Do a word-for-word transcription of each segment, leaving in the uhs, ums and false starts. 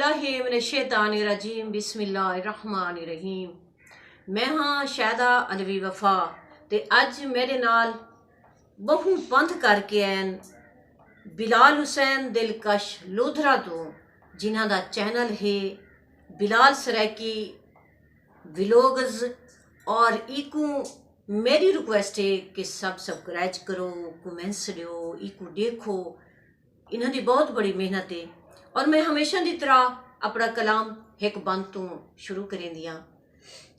اللہ من الشیطان الرجیم، بسم اللہ الرحمن الرحیم۔ میں ہاں شاہدہ علوی وفا، تے اج میرے نال بہوں پندھ کر کے آئن بلال حسین دلکش لودھرا توں، جنہاں دا چینل ہے بلال سرائیکی ویلوگز، اور ایکوں میری ریکویسٹ ہے کہ سب سبسکرائب کرو، کمنٹس ڈیو، ایکوں دیکھو۔ انہاں دی بہت بڑی محنت ہے، اور میں ہمیشہ دی طرح اپنا کلام ہک بند توں شروع کریندیاں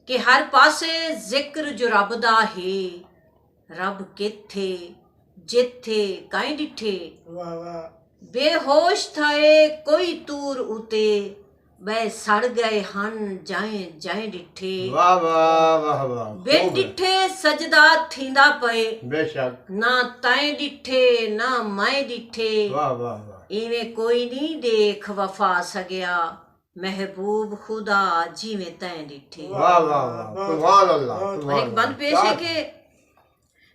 کہ ہر پاسے ذکر جو رب دا ہے، رب کتھے، جتھے کائیں ڈٹھے۔ واہ واہ۔ بے ہوش تھئے کوئی طور اتے، بئے سڑ گئے ہن جائیں جائیں ڈٹھے۔ واہ واہ واہ واہ، بن خوب ہے۔ ڈٹھے سجدہ تھیندا پئے، بے شک۔ نہ تئیں ڈٹھے نہ میں ڈٹھے۔ واہ واہ واہ۔ ایویں کوئی نی ڈیکھ وفا سگیا، محبوب خدا جیویں تئیں ڈٹھے۔ واہ واہ واہ، سبحان اللہ، سبحان اللہ۔ ہک بند پیش ہے کہ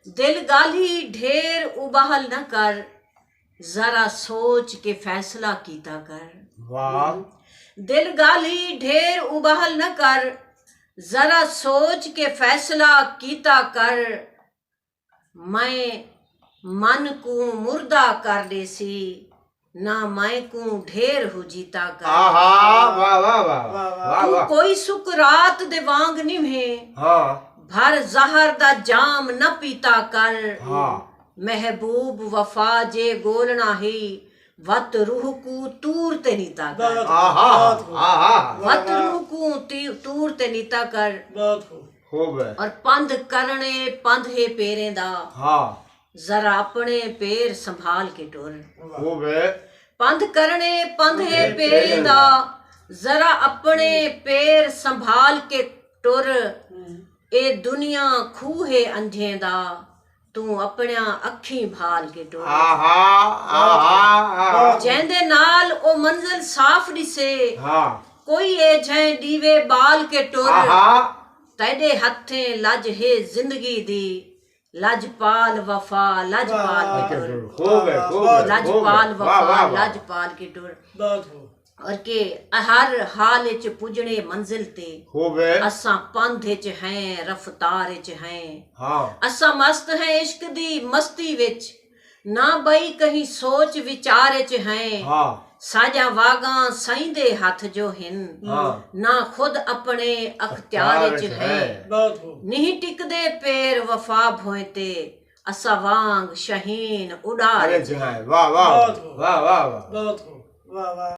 دل گالھی ڈھیر اباہل نہ کر، ذرا سوچ کے فیصلہ کیتا کر۔ واہ۔ دل گالھی ڈھیر اباہل نہ کر، ذرا سوچ کے فیصلہ کیتا کر۔ میں من کوں مردہ کر ڈیسی، نہ میں کوں ڈھیر ہجیتا کر۔ آہا، واہ واہ واہ، واہ واہ۔ توں کوئی سکرات دے وانگ نمھیں، ہاں۔ بھر زہر دا جام نہ پیتا کر۔ ہاں۔ محبوب وفا جے گولنا ہی، وت روح کوں تور تے نیتا کر۔ بہت خوب، آہا، بہت خوب۔ آہا۔ وت روح کوں تی-، تور تے نیتا کر۔ بہت خوب۔ خوب ہے۔ اور پندھ کرݨے پندھ ہے پیریں دا۔ ہاں۔ ذرا اپݨے پیر سنبھال کے ٹر۔ خوب ہے۔ پندھ کرݨے پندھ ہے پیریں دا، ذرا اپݨے پیر سنبھال کے ٹر۔ ہوں۔ اے دنیا کھوہ ہے انجھیں دا، توں اپݨیاں اکھیں بھال کے ٹر۔ آہا، آہا، آہا۔ جیندے نال او منزل صاف ݙسے، ہاں۔ کوئی اے جھیں ݙیوے ٻال کے ٹر۔ آہا۔ تیݙے ہتھیں لڄ ہے زندگی دی، لڄپال وفا، لڄپال کے ٹر۔ خوب ہے، خوب ہے، خوب ہے۔ لڄپال وفا، واہ، واہ، واہ۔ لڄپال کے ٹر۔ بہت خوب۔ اور کہ ہر حال اچ پڄݨے منزل تے۔ خوب ہے۔ اساں پندھ اچ ہیں، رفتار اچ ہیں۔ ہاں۔ اساں مست ہیں عشق دی مستی وچ، نہ ٻئی کہیں سوچ وچار اچ ہیں۔ ہاں۔ ساݙیاں واڳاں سئیں دے ہتھ جو ہن، ہاں۔ نہ خود اپݨے اختیار اچ ہیں۔ بہت خوب۔ نہیں ٹکدے پیر وفا بھوئیں تے، اساں وانگ شاہین اݙار اچ ہیں۔ واہ، واہ، بہت خوب۔ واہ، واہ، واہ۔ بہت خوب۔ واہ، واہ۔